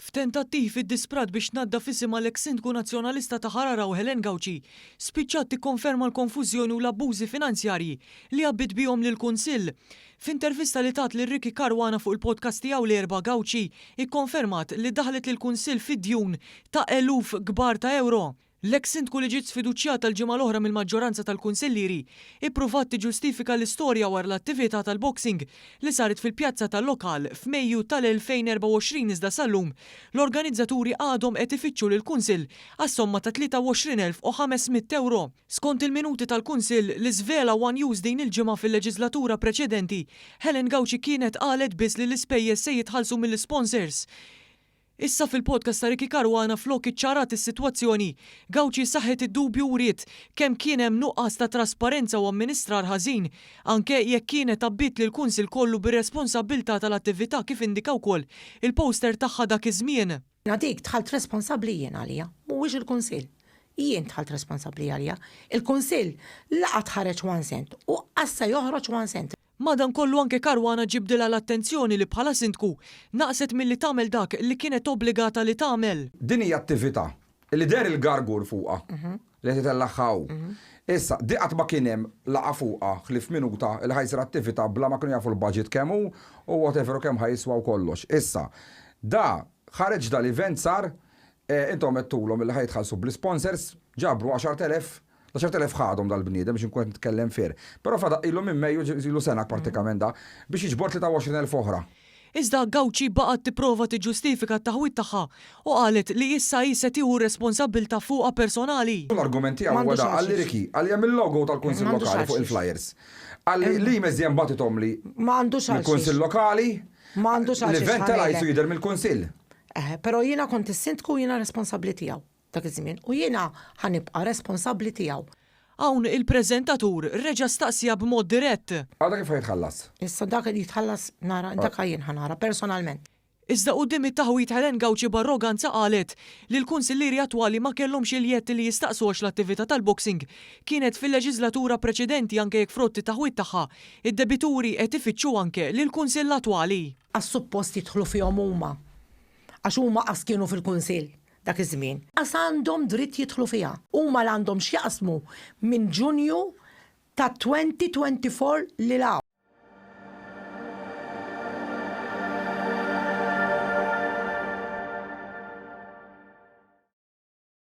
F'tentattiv iddisprat biex tnaddaf isimha l-eks Sindku Nazzjonalista ta' Ħal Għargħu Helen Gauci spiċċat tikkonferma l-konfużjoni u l-abbużi finanzjarji li għabbiet bihom lill-Kunsill. F'intervista li tat lil Ricky Caruana fuq il-podcast tiegħu l-Erbgħa Gauci ikkonfermat li daħlet lill-Kunsill fi djun ta' eluf kbar ta' ewro. L-eks Sindku li ġiet sfiduċjata l-ġimgħa l-oħra mill-maġġoranza tal-Kunsillieri ippruvat tiġġustifika l-istorja wara l-attività tal-boxing li saret fil-pjazza tal-lokal f'Mejju tal-2024 iżda sal-lum l-organizzaturi għadhom qed ifittxu lill-Kunsill għas-somma ta' 23,500 ewro. Skont il-minuti tal-Kunsill li żvela one News din il-ġimgħa fil-leġiżlatura preċedenti, Helen Gauci kienet qalet biss li l-ispejjeż se jitħallsu mill-isponsors. Issa fil-podcast ta' Ricky Caruana flok iċċarat is-sitwazzjoni, Gauci saħħet id-dubju u wriet kemm kien hemm nuqqas ta' trasparenza u amministrar ħażin, anke jekk kienet għabbiet lill-Kunsill kollu bir-responsabbiltà tal-attività kif indika wkoll il-poster tagħha dak iż-żmien. Jiena dik dħalt responsabbli jien għaliha, mhuwiex il-Kunsill. Jien dħalt responsabbli għaliha. Il-Kunsill la qatt ħareġ one cent u qas se joħroġ one cent. Madankollu anke Caruana ġibdilha l-attenzjoni li bħala Sindku naqset milli tagħmel dak li kienet obbligata li tagħmel. Din hija attività li deher il-gargur fuqha li qed itellagħha hu. Issa, di qatt ma kien hemm laqgħa fuqha ħlief minuta li ħa jsir attività bla ma kienu jafu l-budget kemm hu u whatever u kemm ħa jiswa u kollox. Issa, da ħareġ dal-event sar, intom għedtulhom li ħa jitħallsu bl-isponsors, ġabru 10,000 L-10,000 ħadhom dal-bniedem biex inkun qed nitkellem fair. Però fadal ilu minn Mejju, ilu sena prattikament da, biex jiġbor 23,000 oħra. Iżda Gauci baqgħet tipprova tiġġustifika t-taħwid tagħha u qalet li issa hi se tieħu r-responsabbiltà fuqha personali. L-argument tiegħu huwa da, qalli Ricky, qalli hemm il-logo tal-Kunsill Lokali fuq il-flyers. Qalli l-emails li hemm bagħtithomli mill-Kunsill Lokali, l-event telgħa qisu jidher mill-Kunsill. Eħe, però jiena kont is-Sindku u jiena responsabbli tiegħu. Dak iż-żmien u jiena ħa nibqa' responsabbli tiegħu. Hawn il-preżentatur reġa' staqsieha b'mod dirett. Għada kif ħa jitħallas? Issa dak li jitħallas nara, dak jien ħa nara personalment. Iżda quddiem it-taħwid Helen Gauci b'arroganza qalet li l-kunsillieri attwali ma kellhomx il-jedd li jistaqsu għax l-attività tal-boxing kienet fil-leġiżlatura preċedenti anke jekk frott it-taħwid tagħha id-debituri qed ifittxu anke lill-kunsill attwali. Għax suppost jidħlu fihom huma għax huma qas kienu fil-kunsill. dak iż-żmien. Qas għandhom dritt jidħlu fiha. Huma la għandhom x'jaqsmu minn Ġunju ta' 2024 lil hawn.